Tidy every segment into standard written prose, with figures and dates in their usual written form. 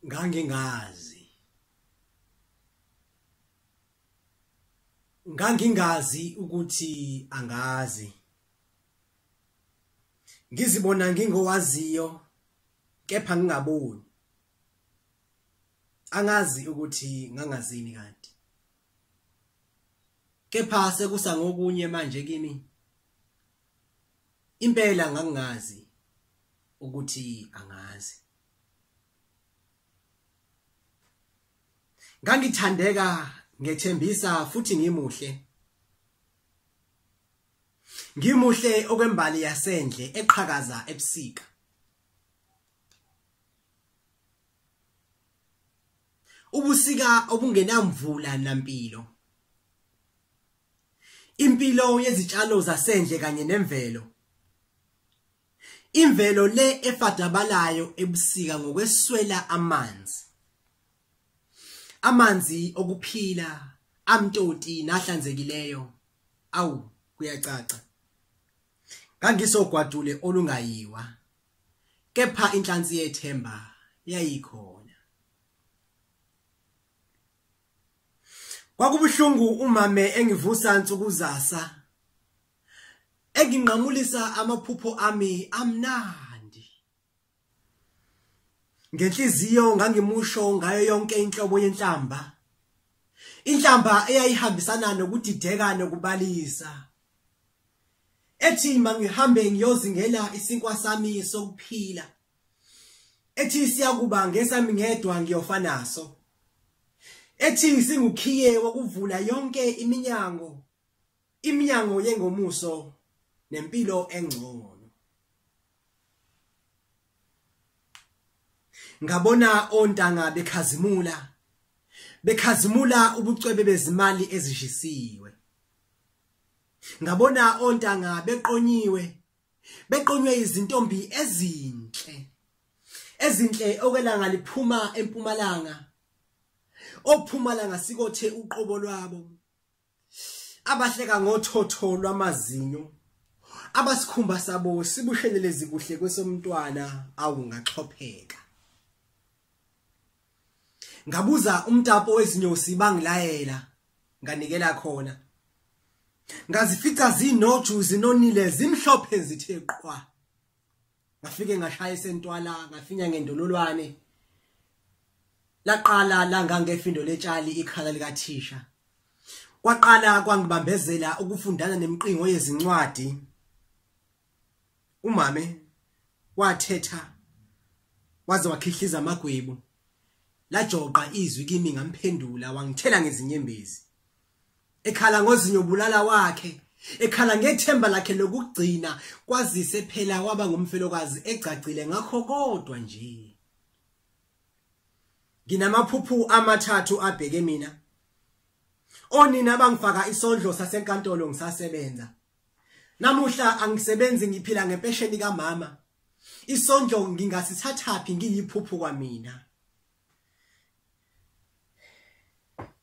Ngangingazi. Ngangingazi ukuthi angazi. Ngizibona ngingowaziyo kepha ngingaboni. Angazi ukuthi ngangazini kanti. Kepha sekusa ngokunye manje kimi. Impela ngangingazi ukuthi angazi. Ngangithandeka ngethembisa futhi ngimuhle. Ngimuhle okwembali yasendle eqhakaza ebusika. Ubusika obungenamvula nampilo. Impilo yezitshalo zasendle kanye nemvelo. Imvelo le efadabalayo ebusika ngokweswela amanzi. Amanzi okuphila amtoti nahlanzekileyo. Awu kuyacaca. Ngangisogwadule olungayiwa. Kepha inhlansi yethemba yayikhona. Kwakubuhlungu umame engivusa nsukuzasa. Enginqamulisa amaphupho ami amnandi. Ngenhliziyo ngangimusho ngayo yonke inhlobo yenhlamba. Inhlamba eyayihambisana nokudideka nokubalisa. Ethi mangihambe ngiyozingela isinkwa sami sokuphila. Ethi siyakuba ngesami ngedwa ngiyofa naso. Ethi singukhiye wokuvula yonke iminyango. Iminyango yengomuso nempilo engcono. Ngabona ontanga bekhazimula. Bekhazimula ubucwebe bezimali ezishisiwe. Ngabona ontanga beqonyiwe. Beqonywe izintombi ezinhle. Ezinhle okwelanga liphuma empumalanga. Ophumalanga sikothe uqobo lwabo. Abahleka ngothotho lwamazinyo. Abasikhumba sabo sibushelelezi kuhle kwesomntwana awungaxhopheka. Ngabuza umtapo wezinyosi bangilayela nganikela khona. Ngazifica zinoju zinonile zimhlophe zithe qwa. Ngafike ngashaya isentwala ngafinya ngendololwane. Laqala langangefindo letshali ikhala likathisha. Kwaqala kwangibambezela ukufundana nemiqingo yezincwadi. Umame wathetha waze wakhihliza amagwebu. Lajoqa izwi kimi ngamphendula wangithela ngezinyembezi. Ekhala ngozinyo bulala wakhe, ekhala ngethemba lakhe lokugcina kwazise phela waba ngumfelokazi egcagcile ngakho kodwa nje. Nginamaphuphu amathathu abheke mina. Onina bangifaka isondlo sasenkantolo ngisasebenza. Namuhla angisebenzi ngiphila ngempesheni kamama. Isondlo ngingasithathaphi ngiyiphuphu kwamina.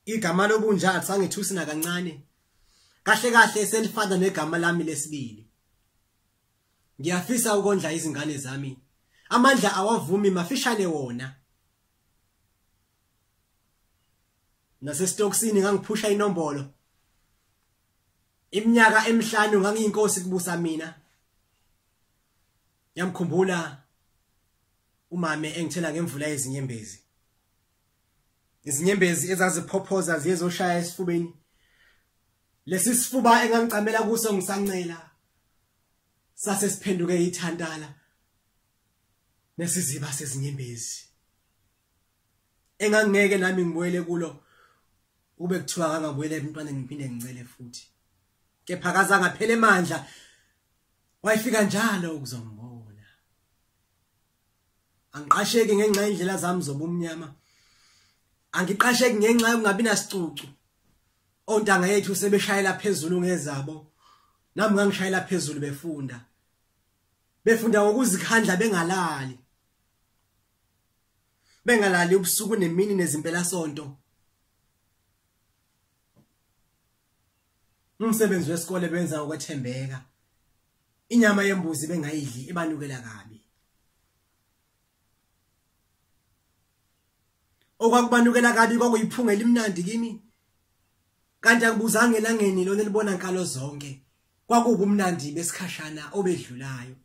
Igama lobunja alisangithusi nakancane. Kahle kahle selifana negama lami lesibili. Ngiyafisa ukondla izingane zami. Amandla awavumi mafishane wona. Nasesitokisini ngangiphusha inombolo. Iminyaka emihlanu ngangiyinkosi kubusa mina. Yamkhumbula umame engithela ngemvula yezinyembezi. Izinyembezi ezaziphophoza ziyezoshaya esifubeni. Lesi sifuba engangicamela kuso ngisancela sase siphenduke ithantala nesiziba sezinyembezi. Engangeke nami ngibuyele kulo ube kuthiwa ngangabuyela emntwaneni ngiphinde ngicele futhi. Kepha akazange aphele amandla wayefika njalo ukuzombona. Angiqasheki ngenxa yendlela zami zobumnyama. Angiqasheki ngenxa yokungabi nasicucu. Ontanga yethu sebeshayela phezulu ngezabo. Nami ngangishayela phezulu befunda. Befunda ngokuzikhandla bengalali. Bengalali ubusuku nemini nezimpelasonto. Umsebenzi wesikole benza ukwethembeka. Inyama yembuzi bengayidli ibanukela kabi. Okwakubanukela kabi kwakuyiphunga elimnandi kimi. Kanti angibuzange elangeni lona elibona nkalo zonke. Kwakubumnandi besikhashana obedlulayo.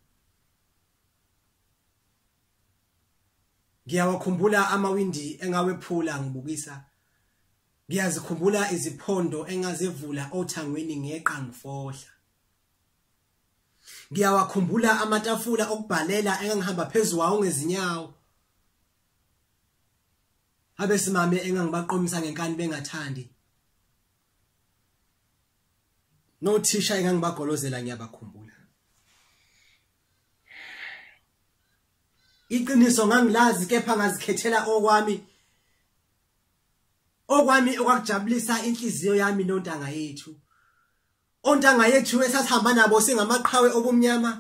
Ngiyawakhumbula amawindi engawephula ngibukisa. Ngiyazikhumbula iziphondo engazivula othangweni ngeqa ngifohla. Ngiyawakhumbula amatafula okubhalela engangihamba phezu kwawo ngezinyawo. Abesimame engangibaqomisa ngenkani bengathandi. Nothisha engangibagolozela ngiyabakhumbula. Iqiniso ngangilazi kepha ngazikhethela okwami. Okwami okwakujabulisa inhliziyo yami nontanga yethu. Ontanga yethu esasihamba nabo singamaqhawe obumnyama.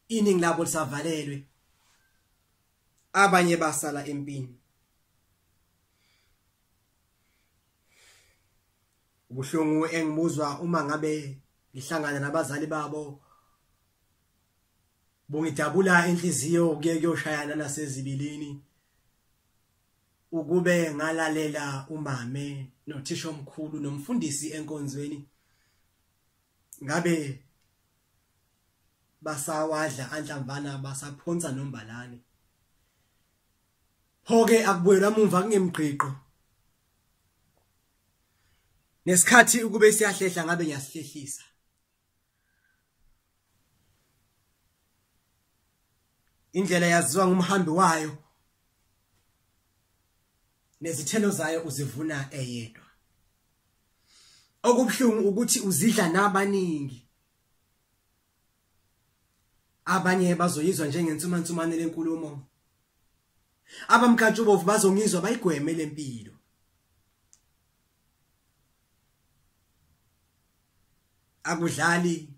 Iningi labo lisavalelwe. Abanye basala empini. Ubuhlungu engibuzwa uma ngabe ngihlangana nabazali babo bungidabula inhliziyo kuye kuyoshayana nasezibilini. Ukube ngalalela umame nothisha omkhulu nomfundisi enkonzweni, ngabe basawadla anhlamvana basaphonsa nombalane. Pho-ke akubuyelwa mumva kungemgqiqo. Nesikhathi ukube siyahlehla ngabe ngiyasihlehlisa. Indlela yaziwa ngumhambi wayo, nezithelo zayo uzivuna eyedwa. Okubuhlungu ukuthi uzidla nabaningi. Abanye bazoyizwa njengensumansumane lenkulumo. Abamkantshubomvu bazongizwa bayigweme lempilo. Akudlali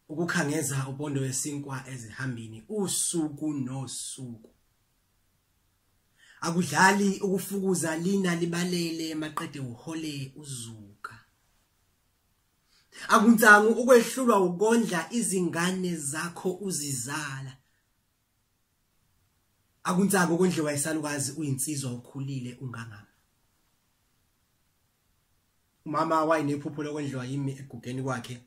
ukukhangeza upondo wesinkwa ezihambini usuku nosuku. Akudlali ukufukuza lina libalele maqede uhole uzuka. Akunsangu ukwehlulwa ukondla izingane zakho uzizala. Akunsangu ukondliwa isalukazi uyinsizwa ukhulile ungangama. Umama wayenephupho lokondliwa yimi egugeni kwakhe.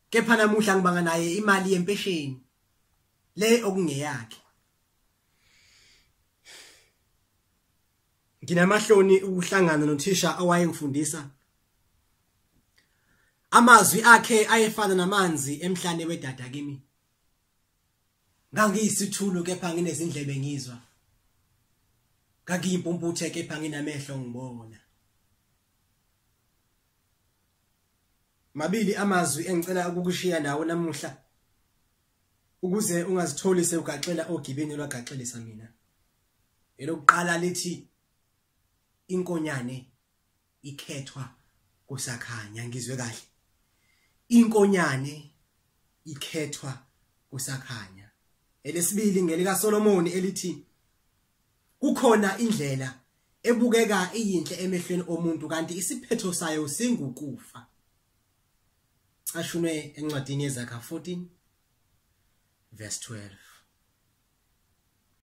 Kepha namuhla ngibanga naye imali yempesheni le okungeyakhe. Nginamahloni ukuhlangana nothisha owayengifundisa. Amazwi akhe ayefana namanzi emhlane wedada kimi. Ngangiyisithulu kepha nginezindlebe ngizwa. Ngangiyimpumputhe kepha nginamehlo ngibona. Mabili amazwi engicela ukukushiya nawo namuhla ukuze ungazitholi sewugaxela ogibeni lwagaxelisa mina. Elokuqala lithi inkonyane ikhethwa kusakhanya. Ngizwe kahle. Inkonyane ikhethwa kusakhanya. Elesibili ngelika Solomoni elithi kukhona indlela ebukeka iyinhle emehlweni omuntu kanti isiphetho sayo singukufa. Cashunwe encwadini yeZakha 14 verse 12.